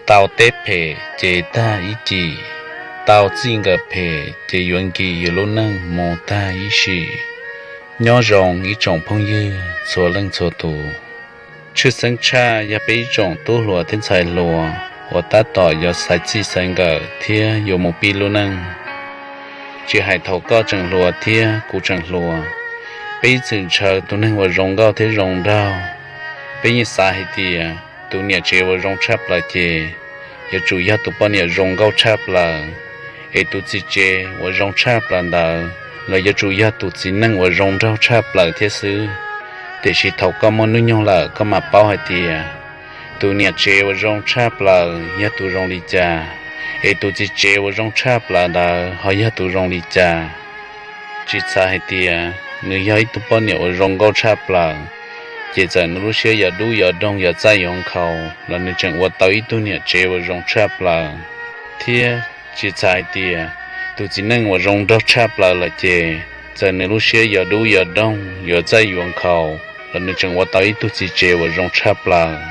Tau teb phem ces tag ib cim, tau txij nkawm phem ces yuav nkim yus lub neej mus tag ib sim. Nyob zoo ib tsoom phooj ywg txhua leej txhua tus, tshwj xeeb tshaj yog peb ib tsoom tub hluas thiab ntxhais hluas uas tab tom yuav xaiv txij xaiv nkawm thiab yuav mus pib lub neej. Tsis hais thaum koj tseem hluas thiab kuv tseem hluas, peb ib txwm ntshaw tus neeg uas zoo nkauj thiab zoo nraug. Peb yeej xav hais tias tus niam tsev uas zoo tshaj plaws ces yuav tsum yog tus poj niam zoo nkauj tshaj plaws, es tus txiv tsev uas zoo tshaj plaws ntawd los yuav tsum yog tus txiv neej uas zoo nraug tshaj plaws thiab xwb. Tiam sis thaum koj muaj hnub nyoog lawm koj mam paub hais tias tus niam tsev uas zoo tshaj plaws yog tus zoo li cas, es tus txiv tsev uas zoo tshaj plaws ntawd ho yog tus zoo li cas. Tsis txhais hais tias nws yog ib tug poj niam uas zoo nkauj tshaj plaws, ces txawm nws lub siab yuav dub yuav doog yuav txaij yuav nkhaus los nws tseem ua tau ib tug niam tsev uas zoo tshaj plaws. Thiab tsis txhais hais tias tus txiv neej uas zoo nraug tshaj plaws lawm ces txawm nws lub siab yuav dub yuav doog yuav txaij yuav nkhaus los nws tseem ua tau ib tug txiv tsev uas zoo tshaj plaws.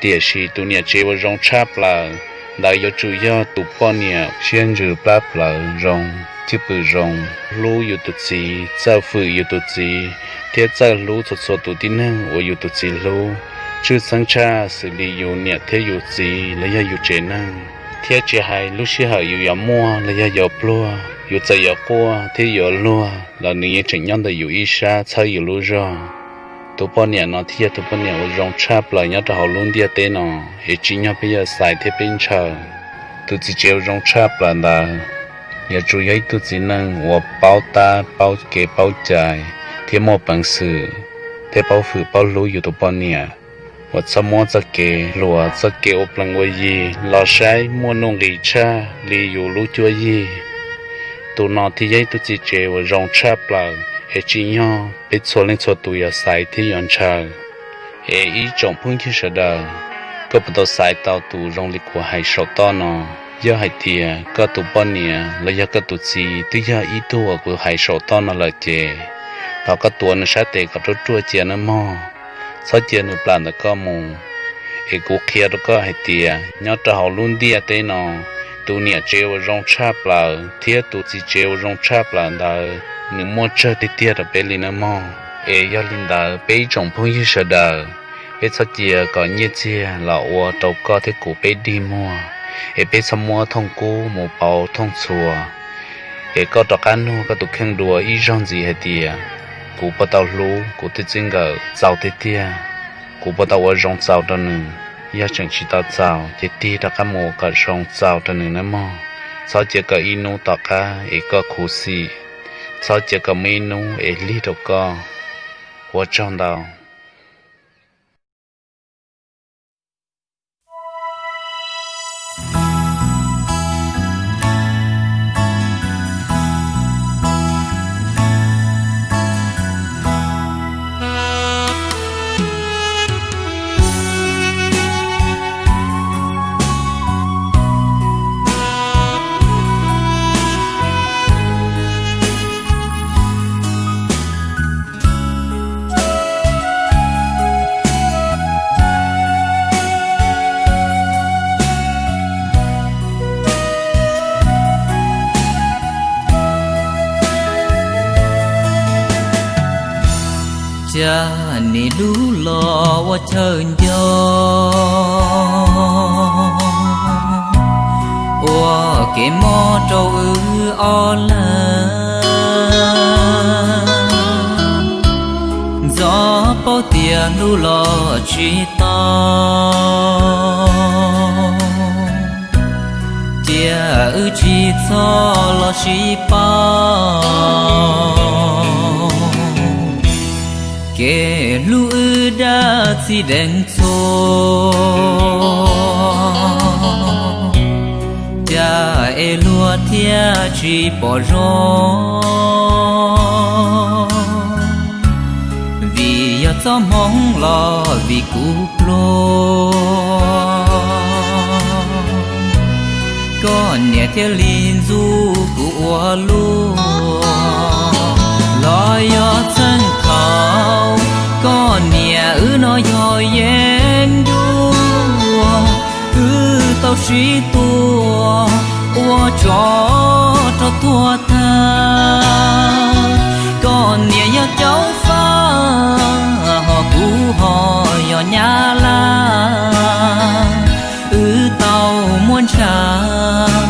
Tiam sis tus niam tsev uas zoo tshaj plaws ntawd yuav tsum yog tus poj niam siab ntsws plab plawv zoo, cwj pwm zoo, hlub yus tus txiv, txawj fwm yus tus txiv, thiab txawj hlub txhua txhua tus tib neeg uas yus tus txiv hlub, tshwj xeeb tshaj xws li yus niam thiab yus txiv los yog yus tsev neeg. Thiab tsis hais lub sij hawm yus yuav muaj los yog yuav pluag, yus txawm yuav quaj thiab yuav luag los nws yeej tseem nyob ntawm yus ib sab txhawb yus lub zog. Tus poj niam no thiaj yog tus poj niam uas zoo tshaj plaws nyob rau hauv lub ntiaj teb no, es tsim nyog peb yuav xaiv thiab peb ntshaw. Tus txiv tsev uas zoo tshaj plaws ntawd yuav tsum yog ib tug txiv neej uas paub tab paub kev paub cai, thiab muaj peev xwm, thiab paub fwm paub hlub yus tus poj niam, uas txhob muab txoj kev hluas txoj kev ua plees ua yi los saib muaj nuj nqis tshaj li yus lub cuab yig. Tus no thiaj yog ib tug txiv tsev uas zoo tshaj plaws es tsim nyog peb txhua leej txhua tus yuav xaiv thiab yuav ntshaw. Es ib tsoom phooj ywg sawv daws, koj puas tau xaiv tau tus zoo li kuv hais saum toj no? Yog hais tias koj tus poj niam los yog koj tus txiv twb yog ib tug uas kuv hais saum toj no lawm ces thov koj tuav nws sab tes kom ruaj ruaj cia nawb mog, txhob cia nws plam ntawm koj mus. Es kuv qhia rau koj hais tias nyob rau hauv lub ntiaj teb no, tus niam tsev uas zoo tshaj plaws thiab tus txiv tsev uas zoo tshaj plaws ntawd nws muaj tsawg tiag tiag rau peb li nawb mog. Es yog li ntawd peb ib tsoom phooj ywg sawv daws, peb txhob cia kom nyiaj txiag los ua rau koj thiab kuv peb dig muag, es peb txhob muab thooj kub mus pauv thooj txhuas. Es koj rov qab nug koj tus kheej dua ib zaug ntxiv hais tias, kuv puas tau hlub kuv tus txij nkawm txaus tiag tiag? Kuv puas tau ua zoo txaus rau nws? Yog tseem tsis tau txaus ces tig rov qab mus kom zoo txaus rau nws nawb mog. Txhob cia kom ib hnub tom qab es koj khuv xim, txhob cia kom muaj ib hnub es lig rau koj. Ua tsaug ntau. Cas nim lub los ua chaw nco, ua kev mob rau wb ob leeg. Ntxov paub tias hlub los tsis tau, cia wb tsis txhob los sib pauj. Kev hlub wb dab tsi deev txhua, cas es luag thiaj tsis pom zoo. Vim yog txoj hmoov los vim kuv pluag, koj niam thiaj li ntxub kuv ua luaj. Los yog txheej thaum koj niam wb no yog yeeb ncuab, wb sib tua ua tsov rog tuag tag. Koj niam yog caub faj ho kuv ho yog nyab laj, wb tau muab ntshav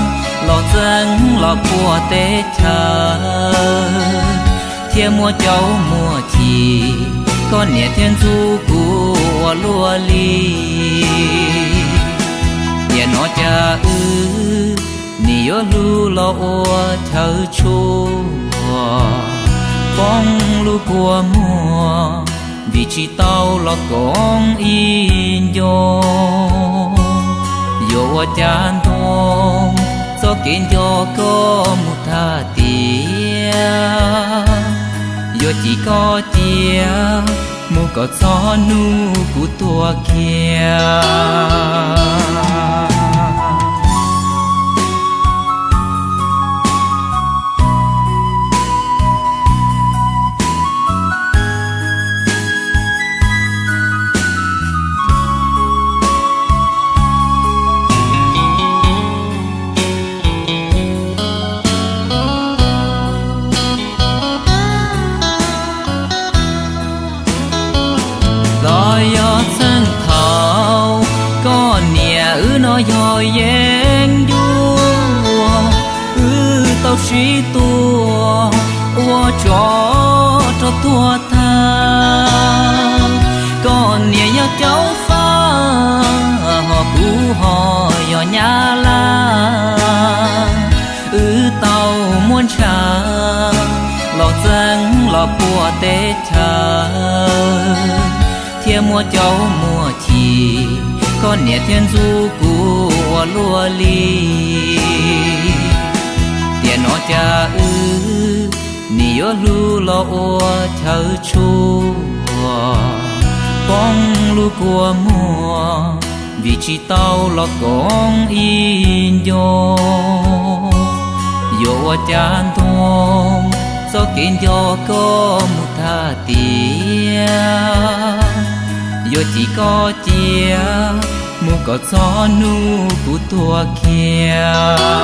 los txeeb los puag teb chaws, thiab muab caub muab chim, koj niam thiab ntxub kuv ua luaj li. Tiam no cas wb nim yuav hlub los ua chaw tshuaj, poob lub kua muag vim tsis tau los koom ib ncua. Yuav ua cas ntoo txoj kev nco koj mus tag tiam, yuav cim koj cia mus kom txog hnub kuv tuag kiag. Los yog txheej thaum koj niam wb no yog yeeb ncuab, wb tau sib tua ua tsov rog tuag tag. Koj niam yog caub faj ho kuv ho yog nyab laj, wb tau muab ntshav los txeeb los puag teb chaws, thiab muab caub muab chim, koj niam thiab ntxub kuv ua luaj li. Tiam no cas wb nim yuav hlub los ua chaw tshuaj, poob lub kua muag vim tsis tau los koom ib ncua. Yuav ua cas ntoo txoj kev nco koj mus tag tiam, yuav cim koj cia mus kom txog hnub kuv tuag kiag.